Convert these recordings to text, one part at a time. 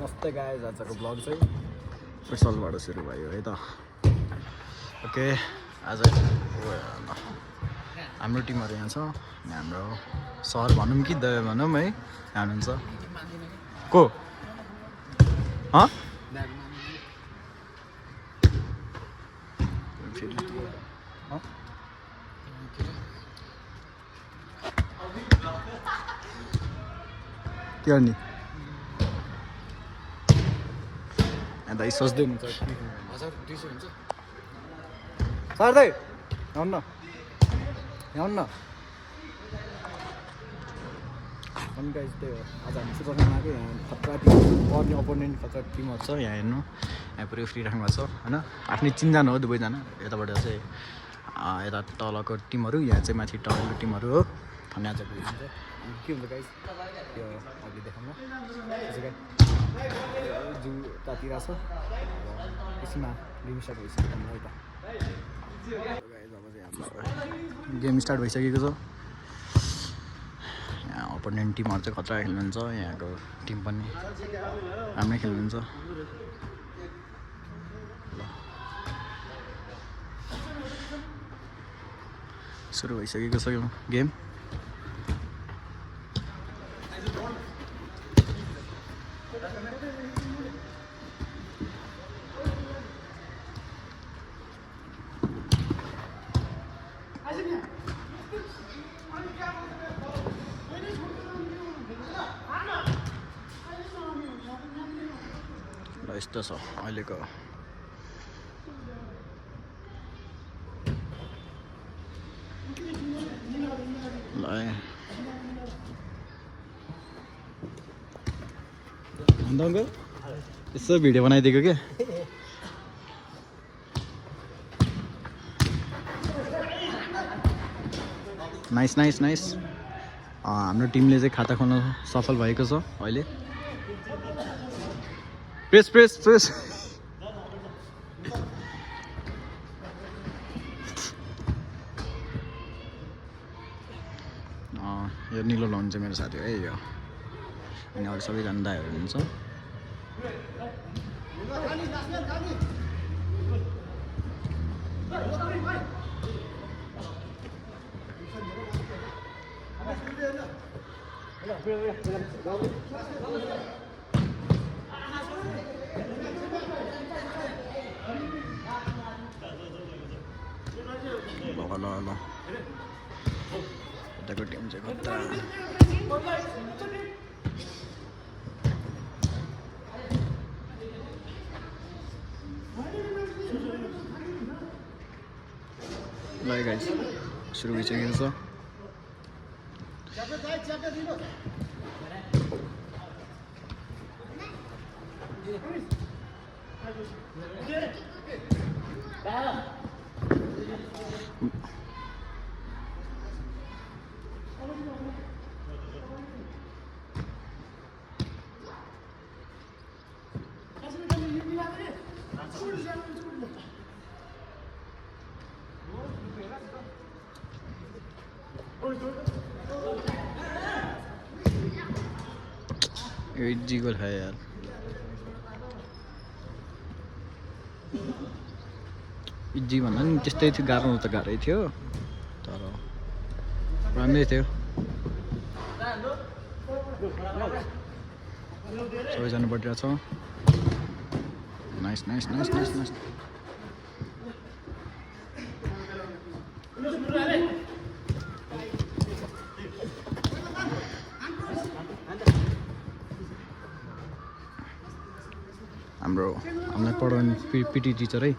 नमस्ते गाइज, आजको ब्लग चाहिँ फुटसलबाट सुरु भयो है त। ओके, आज हाम्रो टिमहरू यहाँ छ। हाम्रो सर भनौँ कि दया भनौँ है, यहाँ हुनुहुन्छ। को के गर्ने दाइ सोच्दै हुन्छ। 1200 हुन्छ सर दाइ, आउनु न आउनु न। अनि गाइस त्यही हो, आज हामी सुपरमा आएको। यहाँ खतरा टिम पर्ने अपोनेन्ट खतरा टिमहरू छ यहाँ हेर्नु। यहाँ पुरै फ्री राख्नु भएको छ होइन। आफ्नै चिनजान हो दुवैजना। यताबाट चाहिँ यता तलको टिमहरू, यहाँ चाहिँ माथि तलको टिमहरू हो। अनि आज के हुन्छ गाइस त्यो अघि देखाउनु जु तातिर छ। यसमा गेम स्टार्ट भइसक्यो हामीलाई त। गेम स्टार्ट भइसकेको छ। यहाँ अपोनेन्ट टिमहरू चाहिँ खतरा खेल्नुहुन्छ। यहाँको टिम पनि राम्रै खेल्नुहुन्छ। ल सुरु भइसकेको छ यो गेम। यस्तो छ अहिलेको ल। अन्त अङ्कल यसो भिडियो बनाइदिएको क्या। Nice nice nice. हाम्रो टिमले चाहिँ खाता खोल्न सफल भएको छ अहिले। Press press press. यो निलो लाउनु चाहिँ मेरो साथी हो है यो। अनि अरू सबैजना दाइहरू हुनुहुन्छ। ल ल यताको टिम चाहिँ खतरा। ल गाइस सुरु भइसकेको छ। यो इजी गोल है यार। इजी भन्दा नि त्यस्तै थियो, गाह्रो त गाह्रै थियो तर राम्रै थियो। सबैजना बढिरहेको छ। Nice nice nice nice nice. हामीलाई पढाउने पिटी टिचर है।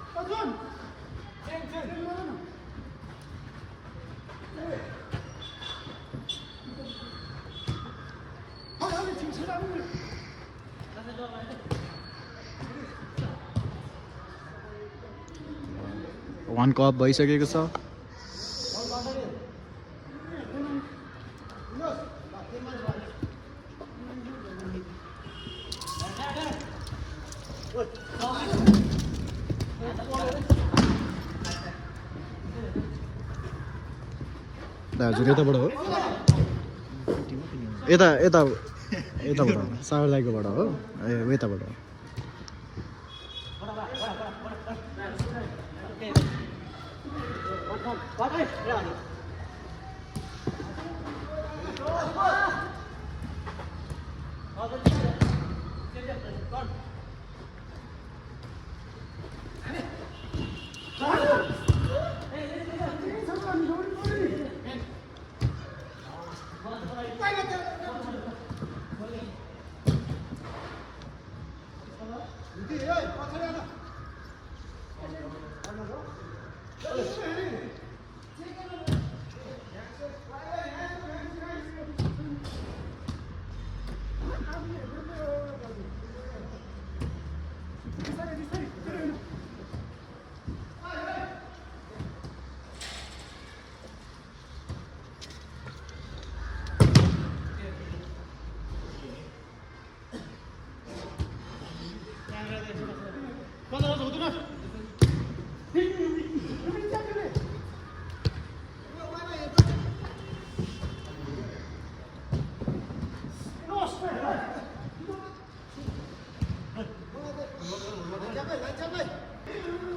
वान कप भइसकेको छ। हजुर यताबाट हो, यता यता यताबाट सागरदाईकोबाट हो ए यताबाट हो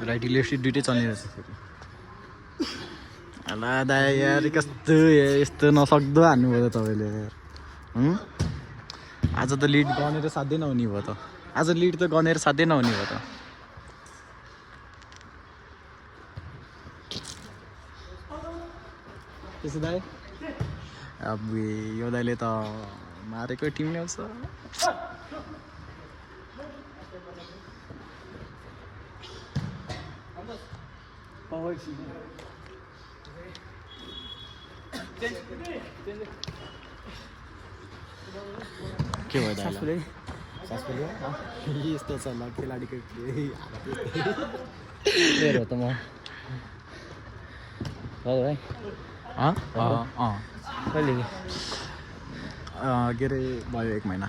राइट लेफ्ट दुइटै चल्ने रहेछ फेरि ला दाइ यार कस्तो यस्तो नसक्दो हान्नुभयो त तपाईँले यार आज त लिड गनेर साध्यै नहुने भयो त आज लिड त गनेर साध्यै नहुने भयो त त्यसो दाइ अब यो दाइले त मारेको टिम ल्याउँछ के भयो दाइलाई सासुले यस्तो छ ल खेलाडीको हो त म है कहिले के अरे भयो 1 महिना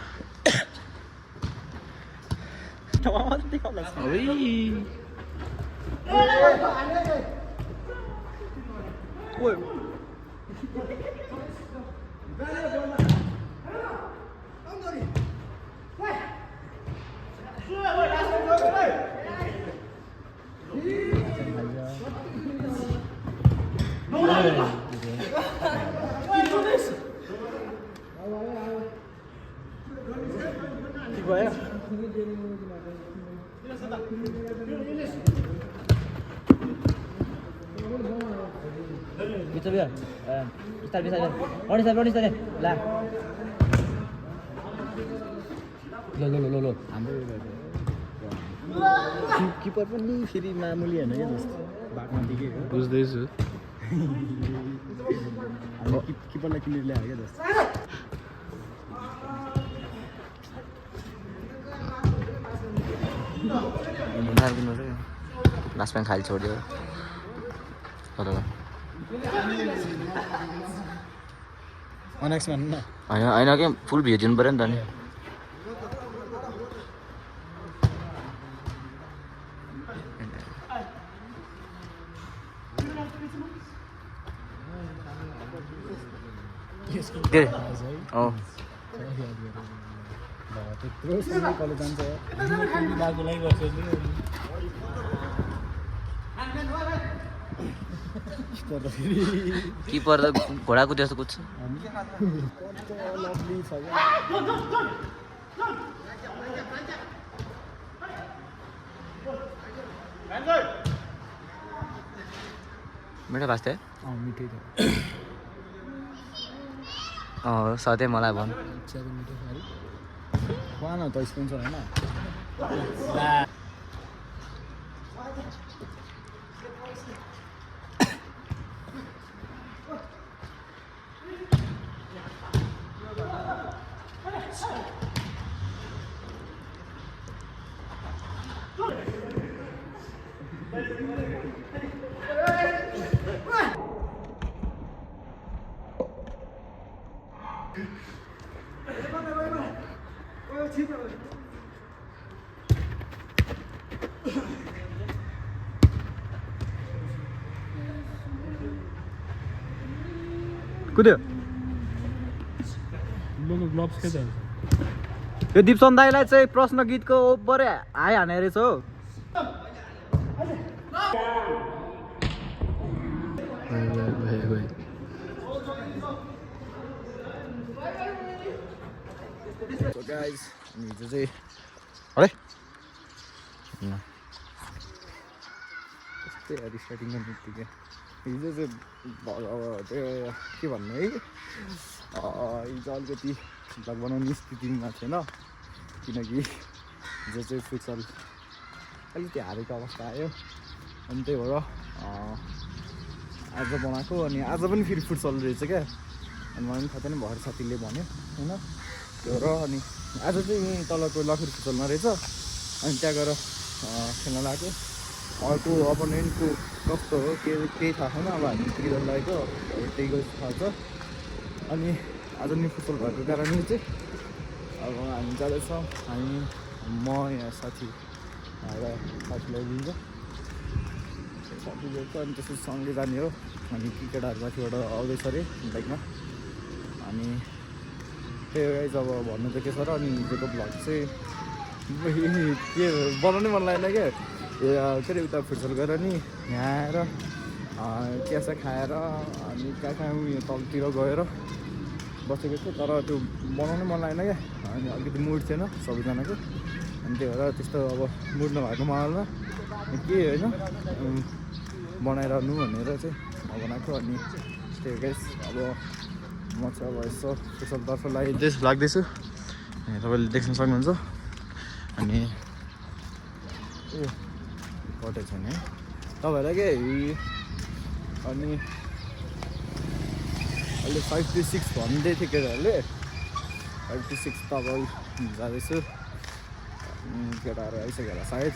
Bisa biar. Bisa. Ornis tadi. Lah. Lo. हाम्रो किपर पनि फेरि मामुली होइन क्या जस्तो बाघमा टिकेको बुझ्दैछु किपरलाई किनेर ल्यायो क्या जस्तो लास्ट में खाली छोडिदियो अनेक्समा न होइन के फुल भिडिदिनु पऱ्यो नि त नि के कलेज जान्छ किपर त घोडाको जस्तो कुद्छ मिठो लाग्छ मिठै सधैँ मलाई भन् खुवा न त स्पोन्सर होइन कुद्यो ग्लोभ्स के त यो दिपसन दाईलाई चाहिँ प्रश्न गीतको ओभरै हाने रहेछ हो गाइस हिजो चाहिँ अरे त्यस्तै स्टार्टिङ गर्ने बित्तिकै हिजो चाहिँ अब त्यो के भन्नु है हिजो अलिकति भ्लग बनाउने स्थितिमा थिएन किनकि हिजो चाहिँ फुटसल अलिकति हारेको अवस्था आयो अनि त्यही भएर आज बनाएको अनि आज पनि फेरि फुटसल रहेछ क्या अनि मलाई पनि थाहा थिएन भएर साथीले भन्यो होइन त्यो र अनि आज चाहिँ यहीँ तलको लखुरी फुटसलमा रहेछ अनि त्यहाँ गएर खेल्न लाग्यो अर्को अपोनेन्टको कस्तो हो केही थाहा छैन अब हामी क्रिकेट लागेको त्यही थाहा छ अनि आज नि फुटबल भएको कारणले चाहिँ अब हामी जाँदैछौँ हामी म यहाँ साथी आएर साथीलाई लिन्छ साथी ल्याउँछ अनि त्यसपछि सँगै जाने हो अनि क्रिकेटहरू माथिबाट आउँदैछ अरे बाइकमा अनि त्यही अब भन्नु त के छ र अनि हिजोको भ्लग चाहिँ के बनाउनै मन लागेन क्या के अरे उता फुटसल गएर नि यहाँ आएर चियासा खाएर अनि कहाँ कहाँ उयो तलतिर गएर बसेको थियो तर त्यो बनाउनै मन लागेन क्या अनि अलिकति मुड थिएन सबैजनाको अनि त्यही भएर त्यस्तो अब मुड नभएको माहौलमा के होइन बनाइरहनु भनेर चाहिँ बनाएको अनि त्यही गाइस अब म चाहिँ अब यसो फुटसलतर्फ लाग्दैछु तपाईँले देख्न सक्नुहुन्छ अनि ए कटेको छैन है तपाईँहरूलाई के अनि अहिले 5 to 6 भन्दै थियो केटाहरूले 5 to 6 त अब जाँदैछु केटाहरू आइसक्यो होला सायद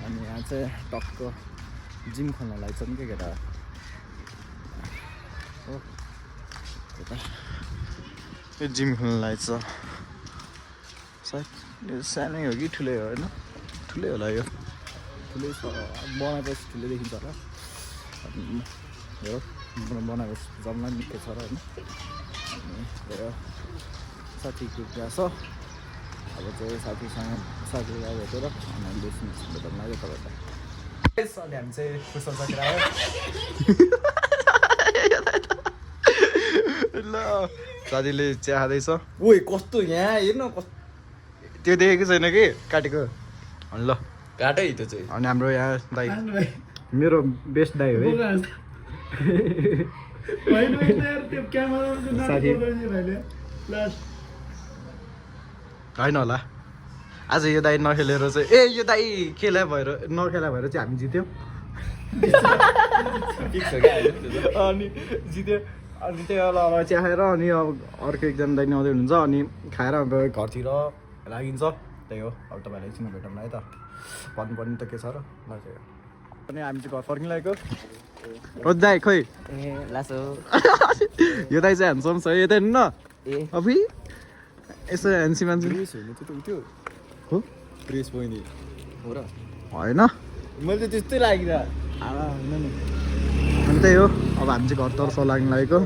अनि यहाँ चाहिँ टक्क जिम खोल्न लाग्छन् क्या केटाहरू हो यो जिम खोल्न लाग्छ सायद यो सानै हो कि ठुलै हो होइन ठुलै होला यो ठुलै छ बनाएपछि ठुलै देखिन्छ होला हेर बनाएपछि जम्मा निकै छ र होइन अनि साथीको गएको छ अब चाहिँ साथीलाई भेटेर अनि भेट्न लाग्यो तपाईँलाई अनि हामी चाहिँ फुटसल सकेर आयो ल साथीले चिया खाँदैछ ओ कस्तो यहाँ हेर्न कस्तो त्यो देखेको छैन कि काटेको अनि ल काटै त्यो चाहिँ अनि हाम्रो यहाँ दाइ मेरो बेस्ट दाइ हो है साथी होइन होला आज यो दाइ नखेलेर चाहिँ ए यो दाइ खेला भएर नखेला भएर चाहिँ हामी जित्यौँ अनि जित्यो अनि त्यो अब चिया खाएर अनि अब अर्को एकजना दाइ आउँदै हुनुहुन्छ अनि खाएर अब घरतिर लागिन्छ त्यही हो अब तपाईँलाई एकछिन भेटौँ है त भन्नुपर्ने त के छ र अनि हामी चाहिँ घर फर्किन लागेको ओ दाइ खोइ ए लासो यो दाइ चाहिँ ह्यान्डसम छ यता हेर्नु न ए अबि यसो ह्यान्सी मान्छे हो प्रेस बहिनी हो र होइन मैले त त्यस्तै लाग्यो अनि त्यही हो अब हामी चाहिँ घरतर्फ लाग्न लागेको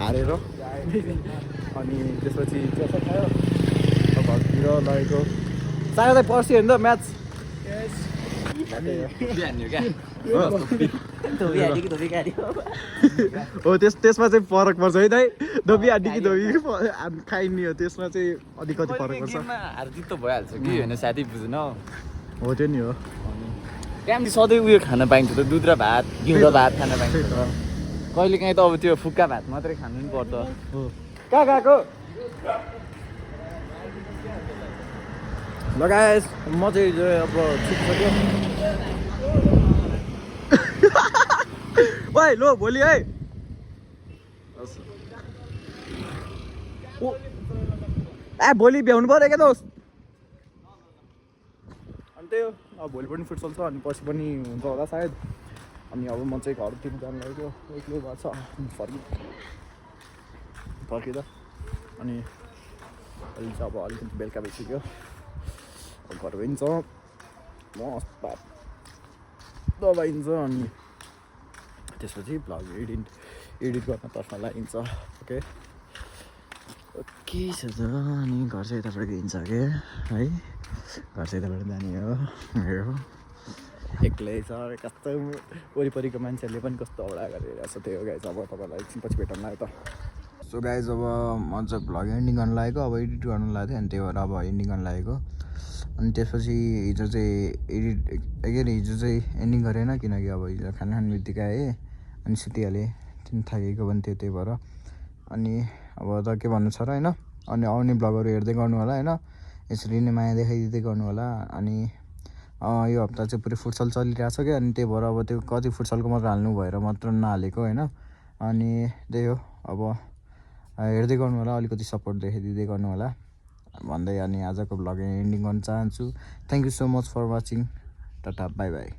हारेर अनि त्यसपछि चिया खायो घरतिर लगेको सायद पर्सि हेर्नु त म्याच हो त्यसमा चाहिँ फरक पर्छ है दाइ धोबी हाड्डी कि धोबी खाइने हो त्यसमा चाहिँ अलिकति फरक पर्छ हारजित त भइहाल्छ कि होइन साथी बुझ्न हो त्यो नि हो त्यहाँदेखि सधैँ उयो खान पाइन्छ त दुध र भात घिउ र भात खान पाइन्छ कहिले काहीँ त अब त्यो फुक्का भात मात्रै खानु पनि पर्छ हो कहाँ गएको लगाएस म चाहिँ अब छुटिसक्यो ओइ लो भोलि है ए भोलि भ्याउनु पऱ्यो क्या दोस्त अनि त्यही हो अब भोलि पनि फुटसल छ अनि पछि पनि हुन्छ होला सायद अनि अब म चाहिँ घरतिर जानु लागेको एक्लै भएको छ फर्किँदा अनि अहिले चाहिँ अब अलिकति बेलुका भइसक्यो घर गइन्छ मस्त दबाइन्छ अनि त्यसपछि भ्लग एडिट गर्न तर्फ लागिन्छ ओके के छ त अनि घर चाहिँ यताबाट हिँड्छ क्या है घर चाहिँ यताबाट जाने हो मेरो एक्लै छ कस्तो वरिपरिको मान्छेहरूले पनि कस्तो औडा गरिरहेको छ त्यही हो गाइज अब तपाईँलाई एकछिन पछि भेटौँ ल त सो गाइज अब म चाहिँ भ्लग एन्डिङ गर्नु लागेको अब एडिट गर्नु लागेको थियो अनि त्यही भएर अब एन्डिङ गर्नु लागेको अनि त्यसपछि हिजो चाहिँ हिजो चाहिँ एन्डिङ गरेन किनकि अब हिजो खाना खाने बित्तिकै आएँ अनि सुतिहालेँ थाकेको पनि थियो त्यही भएर अनि अब त के भन्नु छ र होइन अनि आउने ब्लगहरू हेर्दै गर्नु होला होइन यसरी नै माया देखाइदिँदै गर्नु होला अनि यो हप्ता चाहिँ पुरै फुटसल चलिरहेको छ क्या अनि त्यही भएर अब त्यो कति फुटसलको मात्र हाल्नु भएर मात्र नहालेको होइन अनि त्यही हो अब हेर्दै गर्नु होला अलिकति सपोर्ट देखाइदिँदै गर्नु होला भन्दै अनि आजको भ्लग एन्डिङ गर्न चाहन्छु thank you so much for watching tata bye by